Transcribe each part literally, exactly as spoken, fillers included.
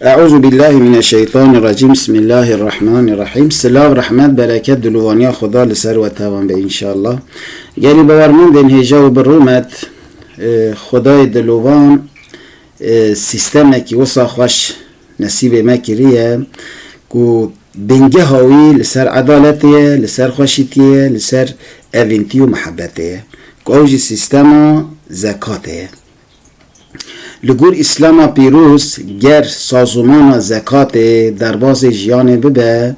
Eûzubîllahimineşşeytanirrecîm. Bismillahirrahmanirrahîm. Silav, rehmet, bereket, dilovaniya Xweda li ser we tevan be înşallah. Gelî bawermendên hêja û bi rûmet, e, Xwedayê dilovan, e, sîstemekî wisa xweş nesîbê me kiriye ku bingeha wî li ser edaletê ye, li ser xweşîtiyê ye, li ser evîntî û mihebetê ye. Ku ew jî sîstema zekatê ye. Li gor Îslama pîroz, ger sazûmana zekatê derbazê jiyanê bibe,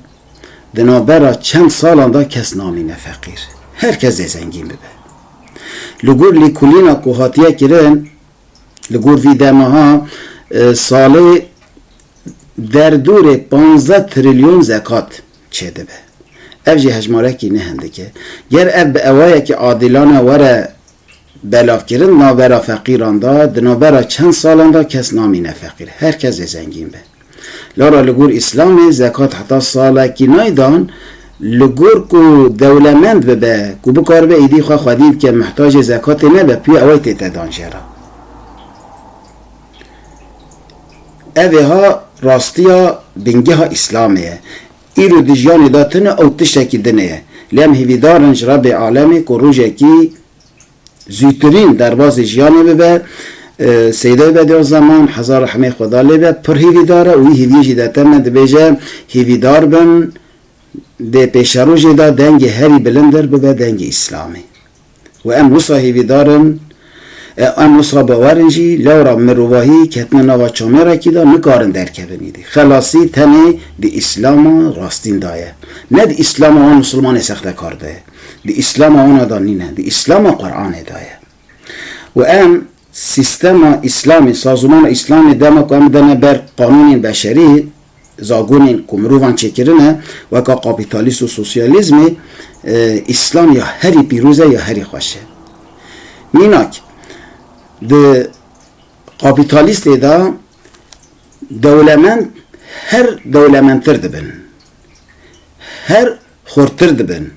di navbera çend salan de kes namîne feqîr. Her kes dê zengîn bibe. Li gor lêkolîna ku hatiye kirin, li gor vî dema ha, e, salê derdorê panzdeh trilyon zekat çêdibe. Ev jî hejmarekî ne hindik e. Ger ev bi ewayekî adilane were belavkirin, navbera feqîran de, di navbera çend salan de kes namîne feqîr. Her kes dê zengîn be. Lewra li gor Îslamê zekat heta salekî naydan, li gor ku dewlemend bibe, ku bikaribe êdî xwe xwedî bike, mihtacê zekatê nebe, piyê ew ê tête dan jê re. Ev ê ha rastiya bingeha Îslamê ye. Îro di jiyanê de tune ew tiştekî din e. Lê em hêvîdar in ji Rebbê alemê ku rojekî zûtirîn derbazê jiyanê bibe. E, Seydayê Bediüzzeman, hezar rehmê Xweda lê be, pir hêvîdar e û wî hêviyê jî dete me, dibêje, hêvîdar bin, dê pêşerojê de dengê herî bilindir bibe dengê Îslamê. Û em wisa hêvîdar in, e, em wisa bawer in jî, lewra mirovahî ketine nava çamêrekî de, nikarin derkevin êdî. Xelasî tenê di Îslama rastîn de ye. Ne di Îslama wan misilmanê sextekar de ye. Di Îslama wana de nîne. Di Îslama Qur'anê de ye. Û em sîstema Îslamê, sazûmana Îslamê dema ku em dene ber qanûnên beşerî, zagonên ku mirovan çêkirine, weka kapîtalîst û sosyalîzmê, e, Îslam ya herî pîroz e, ya herî xweş e. Mînak, di kapîtalîstê de dewlemend her dewlemendtir dibin. Her xurtir dibin.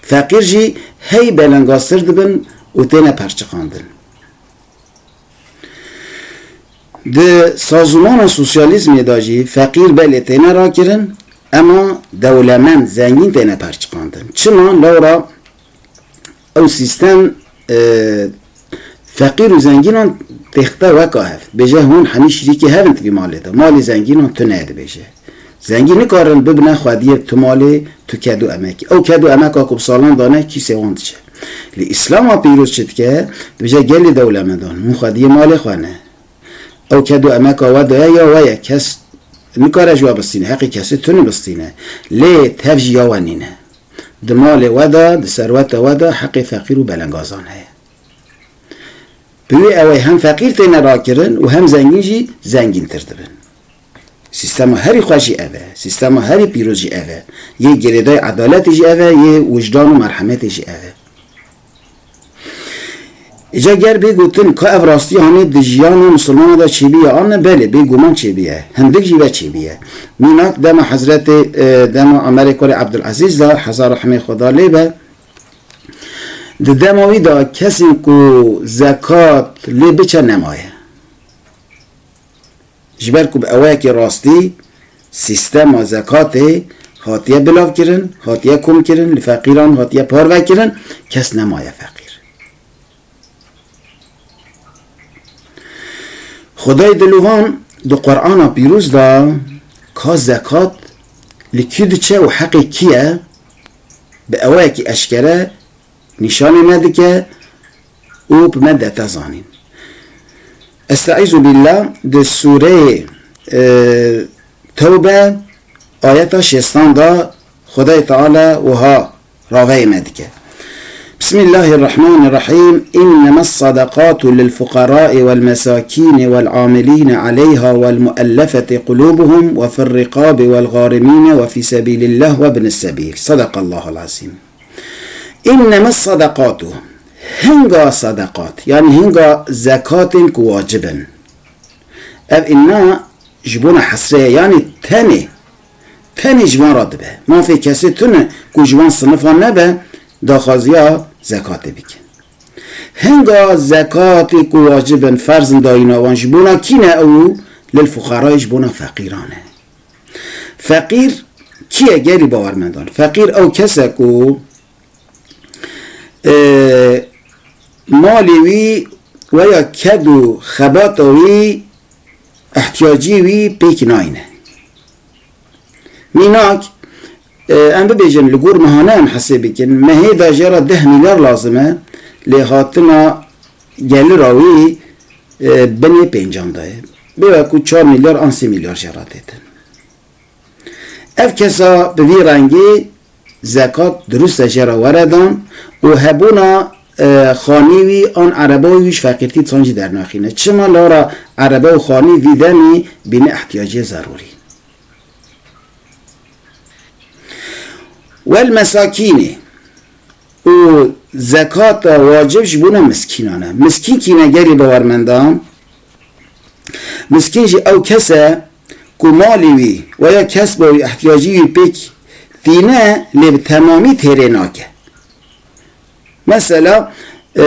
Feqîr jî hey belengaztir dibin û têne perçiqandin. Di sazûmana sosyalîzmê de jî feqîr belê têne rakirin, ema dewlemend, zengîn têne perçiqandin. Çima? Lewra ew sîstem, e, feqîr û zengînan têxte weka hev. Dibêje, hûn hemî şirîkê hev in di vî malê de. Malê zengînan tune ye, dibêje. Zengîn nikarin bibine xwediyê tu malê, tu ked û emekî. Ew ked û emeka ku bi salan dane, kîsê wan diçe. Lê Îslama pîroz çi dike? Dibêje, gelê dewlemendan, hûn xwediyê malê xwe ne. Ew ked û emeka we de ye ya we ye, kes nikare ji we bistîne, heqê kesê tune bistîne. Lê tev jî ya we nîne. Di malê we de, di serweta we de heqê feqîr û belengazan heye. Bi wê ewê hem feqîr têne rakirin û hem zengîn jî zengîntir dibin. Sîstema herî xweş jî ev e. Sîstema herî pîroz jî ev e. Yê girêdayî edaletê jî ev e, yê wijdan û merhemetê jî ev e. Îca ger bê gotin ka ev rastî hanê di jiyana misilmana de çêbî ya an ne, belê, bêguman çêbî ye. Hindik jî ve çêbî ye. Mînak dema Hezretê, e, dema Emerê Kurê Ebdulezîz de, hezar rehmê Xweda lê be, di dema wî de kesên ku zekat lê biçe nemaye. Ji ber ku bi ewayekî rastî sîstema zekatê hatiye bilavkirin, hatiye komkirin, li feqîran hatiye parvekirin, kes nemaye feqîr. Xwedayê dilovan di Qur'ana pîroz de ka zekat li kî diçe û heqê kî ye, bi ewayekî eşkere nîşanê me dike û bi me dete zanîn. Estaizu billah, di sûreyê, e, Tewbe, ayeta şêstan de Xwedayê Teala wiha raveyê me dike. بسم الله الرحمن الرحيم. إنما الصدقات للفقراء والمساكين والعاملين عليها والمؤلفة قلوبهم وفي الرقاب والغارمين وفي سبيل الله وابن السبيل. صدق الله العظيم. Înneme sadakatu. Hinga sadakat, yanî hinga zekatên ku wacib in. Ev înna ji bona hesrê ye, yanî tenê, tenê ji van re dibe. Mafê kesê tune ku ji van sinifan nebe, daxwaziya zekatê bike. Hinga zekatê ku wacib in, ferz in dayîna wan, ji bona kî ne ew? lil fuqarayê ji bona feqîran e. Feqîr kî ye gelî bawermendan? Feqîr ew kes e ku, e, malê wî weya ked û xebata wî ihtiyacî wî pêk nayne. Mînak, e, em bibêjin li gor mehane em hesê bikin, mehê de jê re deh milyar lazim e, lê hatina gelira wî, e, binê pêncan de ye. Bê wekû çar milyar an sê milyar jê re têtin. Ev kesa bi vî rengî zekat dirust e jê re were dan û hebûna, e, xanî wî an ereba wî ji feqîrtî çand jî dernaxîne. Çima? Lora erebe û xanî vî demî bîne ihtiyacê zerûrî. Wel mesakînê û zekata wacib ji bona miskînan e. Miskîn kî ne gelî bawermendan? Miskîn jî ew kes e ku malê wî weya kesba wî ihtiyacî wî pêk tîne lê bi temamî têrê nake. Mesela, e,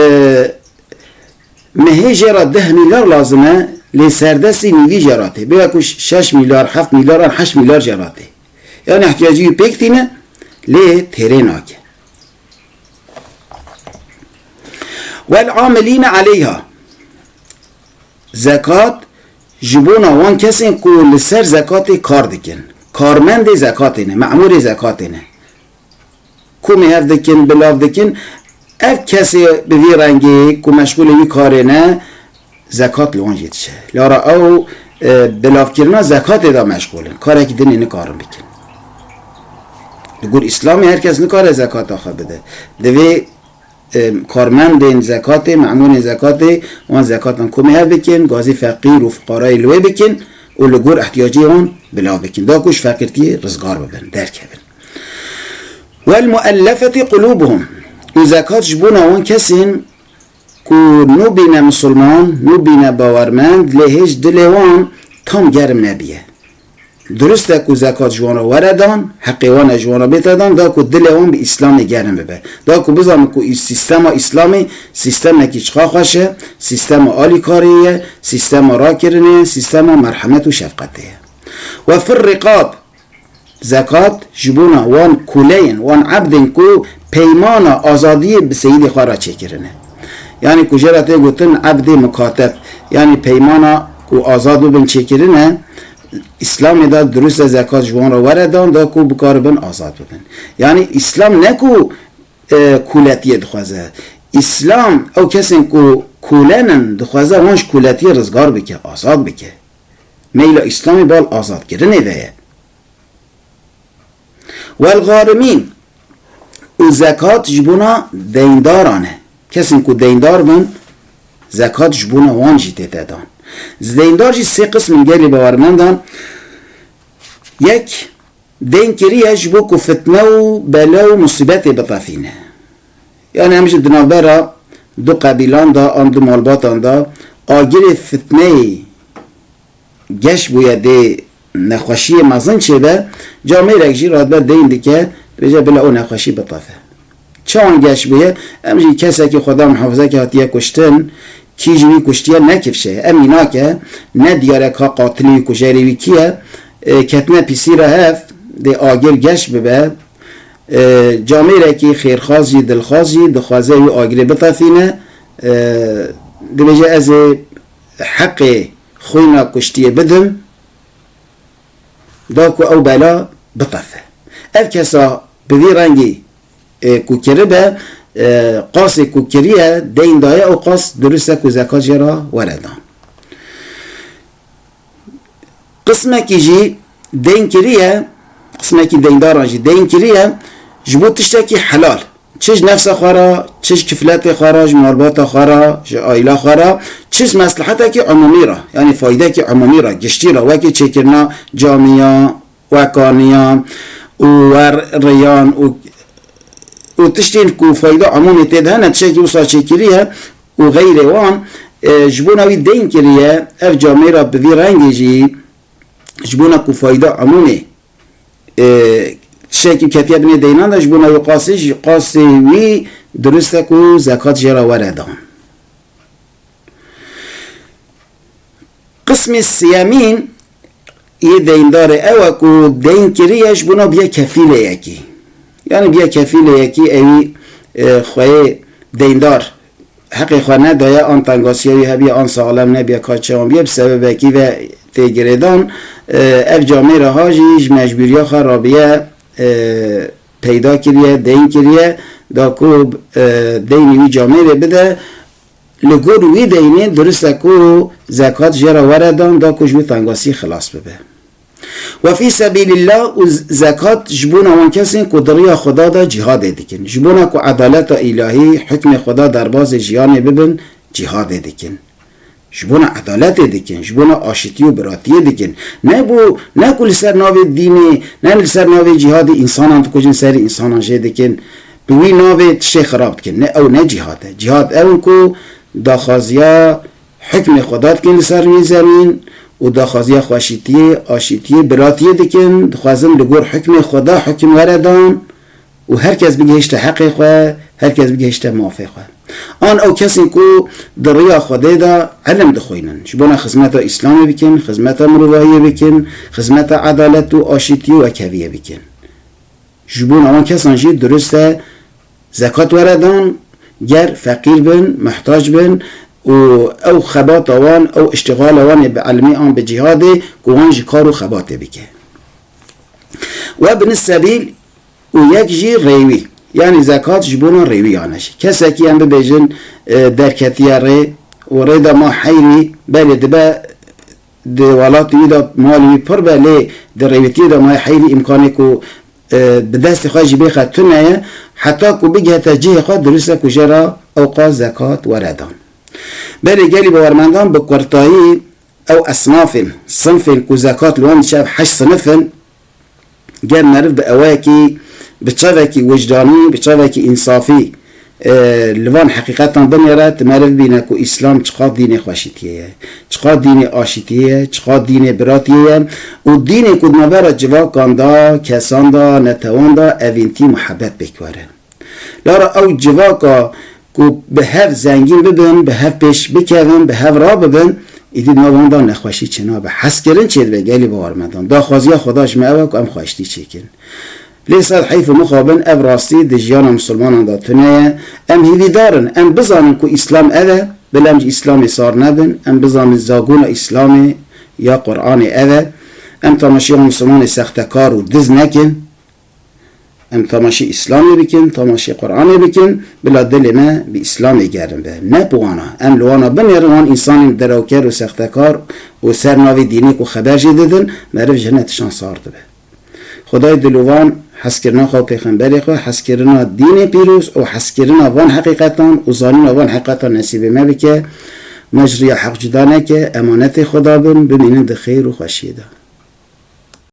mehê jê re deh milyar lazim e, lê serdestî nîvî jê re tê. Bê ku şeş milyar, heft milyar an heşt milyar jê re tê. Yanî ihtiyacî wî pêk tîne, lê têrê nake. Wel amilîne aleyha. Zekat ji bona wan kesên ku li ser zekatê kar dikin. Karmendê zekatê ne, memûrê zekatê ne. Komê hev dikin, bilav dikin. Ev kesê bi vî rengê ku meşgûlê wî karê ne, zekat li wan jî diçe. Lora ew, e, bilavkirina zekatê de meşgûl in. Karekî din ê nikarin bikin. Li gor Îslamê her kes nikare zekata xwe bide. Divê, e, karmendên zekatê, memûrên zekatê, wan zekatan komê hev bikin, gazî feqîr û fuqarayê li wê bikin û li gor ihtiyacê wan bilav bikin. Da ku ji feqîrtiyê rizgar bibin, derkevin. Wel muellefeti qulubuhum. Û zekat ji bona wan kesên ku nûbîne misilman, nûbîne bawermend, lê hêj dilê wan tam germ nebiye. Dirust e ku zekat ji wan re were dan, heqê wan e ji wan re bête dan, da ku dilê wan bi Îslamê germ bibe. Da ku bizanin ku î-, sîstema Îslamê sîstemekî çiqa xweş e, sîstema alîkariyê ye, sîstema rakirinê ye, sîstema merhemet û şefqetê ye. Ve fir riqab, zekat ji bona wan kuleyên, wan ebdên ku peymana azadiyê bi seyîdê xwe re çêkirine. Yanî ku jê re tê gotin ebdê mukateb, yanî peymana ku azad bibin çêkirine, Îslamê de dirust e zekat ji wan re were dan, da ku bikaribin azad bibin. Yanî Îslam ne ku, e, kuletiyê dixwaze. Îslam ew kesên ku kulen in dixwaze wan ji kuletiyê rizgar bike, azad bike. Meyla Îslamê bal azadkirinê de ye. Wel garimîn û zekat ji bona deyndaran e. Kesên ku deyndar bin, zekat ji bona wan jî tête dan. Deyndar jî sê qism in gelê bawermendan. Yek, deyn kiriye ji bo ku fitne û bela û musîbetê bitefîne. Yanî em ji di navbera du qebîlan de an du malbatan de agirê fitneyê geş bûye dê nexweşiyê mezin çêbe, camêrek jî radibe deyn dike, dibêje bila ew nexweşî bitefe. Çawan geş bûye? Em jî kesekî Xweda muhafizekî hatiye kuştin, kî ji wî kuştiye ne kifşe ye. Em mînak e, ne diyar e ka qatilî wî kujerê wî kî ye, e, ketine pîsî re hev, dê agir geş bibe, e, camêrekî xêrxwaz jî, dilxwaz jî dixwaze wî agirê bitefîne, e, dibêje ez ê heqê xwîna kuştiyê bidim, da ku ew bela bitefe. Ev kesa bi vî rengî, e, ku kiribe, e, qasê ku kiriye, deyn daye, ew qas dirust e ku zekat jê re were dan. Qismekî jî deyn kiriye, qismekî deyndaran jî deyn kiriye ji bo tiştekî helal. Çi ji nefsa xwe re, çi ji kifletê xwe re, ji malbata xwe re, ji aîla xwe re, çi ji meslehetekî umûmî re, yanî faydekî umûmî re, giştî re, wekî çêkirina camiya, wekaniya û wer riyan û, û tiştên ku fayda umûmê tê de hene, tiştekî wisa çêkiriye û xeyrê wan, e, ji bona wî deyn kiriye, ev camêra bi vî rengê jî ji bona ku fayda umûmê, e, tiştekî ketiye binê deynan de ji bona wî qasê, ji qasê wî dirust e ku zekat jê re were dan. Qismê siyemîn yê deyndarê ew e ku deyn kiriye ji bona biye kefîlê yekî. Yani biye kefîlê yekî ewî, e, xweyê deyndar heqê xwe nedaye, an tengasiya wî hebiye, an saxlem nebiye, ka çi an biye, bi sebebekî ve tê girêdan, e, ev camêra ha jî ji mecbûriya xwe rabiye, e, peyda kiriye, deyn kiriye, da ku, e, deynî wî camêrê bide, li gor wî deynê dirust e ku zekat jê re were dan, da ku ji wî tengasî xilas bibe. Ve fî sebîlillah û z-, zekat ji bona wan kesên ku di riya Xuda de cîhadê dikin. Ji bona ku edaleta îlahî, hukmê Xuda derbazê jiyanê bibin, cîhadê dikin. Ji bona edaletê dikin, ji bona aşitî û biratiyê dikin. Ne bo, ne ku li ser navê dînê, ne li ser navê cîhadê însanan dikujin, serê însanan jê dikin. Bi wî navê tiştê xirab dikin. Ne, ew ne cîhad e. Cîhad ew in ku daxwaziya hukmê Xweda dikin li ser wî zemîn û daxwaziya xweşîtiyê, aşîtiyê, biratiyê dikin. Dixwazin li gor hukmê Xweda hukim were dan û her kes bigihişte heqê xwe, her kes bigihişte mafê xwe. An ew kesên ku di riya Xwedê de ilim dixwînin, ji bona xizmeta Îslamê bikin, xizmeta mirovahiyê bikin, xizmeta edalet û aşîtî û wekeviyê bikin. Ji bona wan kesan jî dirust e zekat were dan, ger feqîr bin, muhtac bin û ew xebata wan, ew îştixala wan ê bi ilmî an bi cîhadê ku wan ji kar û xebatê bike. Ve bin sebîl û yek jî rêwî. Yanî zekat ji bona rêwiyan e jî. Kesekî em bibêjin, e, derketiye rê û rê de ma heyrî, belê dibe di welatî wî de malî wî pir be, lê di rêwîtiyê de ma heyrî îmkanê ku, e, bi destê xwe jî bêxe tune ye, heta ku bigihete cihê xwe dirust e ku jê re ewqas zekat were dan. Belê gelî bawermendan bi kurtayî ew esnafên, sinfên ku zekat li wan diçe ev heşt sinif in, ger meriv bi ewekî, bi çavekî wijdanî, bi çavekî însafî, e, li van heqîqetan binêre, tu meriv bîne ku Îslam çiqas dînê xweşîtiyê ye, çiqas dînê aşîtiyê ye, çiqas dînê biratiyê ye û dînê ku di navbera civakan de, kesan de, netewan de evîntî, muhebet pêk were. Lara ew civaka ku bi hev zengîn bibin, bi hev pêş bikevin, bi hev rabibin, îdî di nav wan de nexweşî çênabe. Hezkirin çêdibe gelî bawermendan. Daxwaziya Xweda ji me ew e ku em xweştî çêkin. Lê ser heyf û mixabin ev rastî di jiyana misilmanan de tune ye. Em hîvîdar in, em bizanin ku Îslam ev e, bila em ji Îslamê sar nebin, em bizanin zagona Îslamê ya Qur'anê ev e. Em tamaşê wan misilmanê sextekar û diz nekin. Em tamaşê Îslamê bikin, tamaşê Qur'anê bikin, bila dilê me bi Îslamê germ be. Ne bi wana. Em li wana binêrin, wan însanên derewker û sextekar û ser navê dînê ku xeber jê didin, meriv ji hine tiştan sar dibe. Xwedayê dilovan hezkirina xwe û pêxemberê xwe, hezkirina dînê pîroz û hezkirina van heqîqetan û zanîna van heqîqetan nesîbê me bike. Me ji riya heq cuda neke, emanetê Xweda bin, bimînin di xêr û xweşiyê de.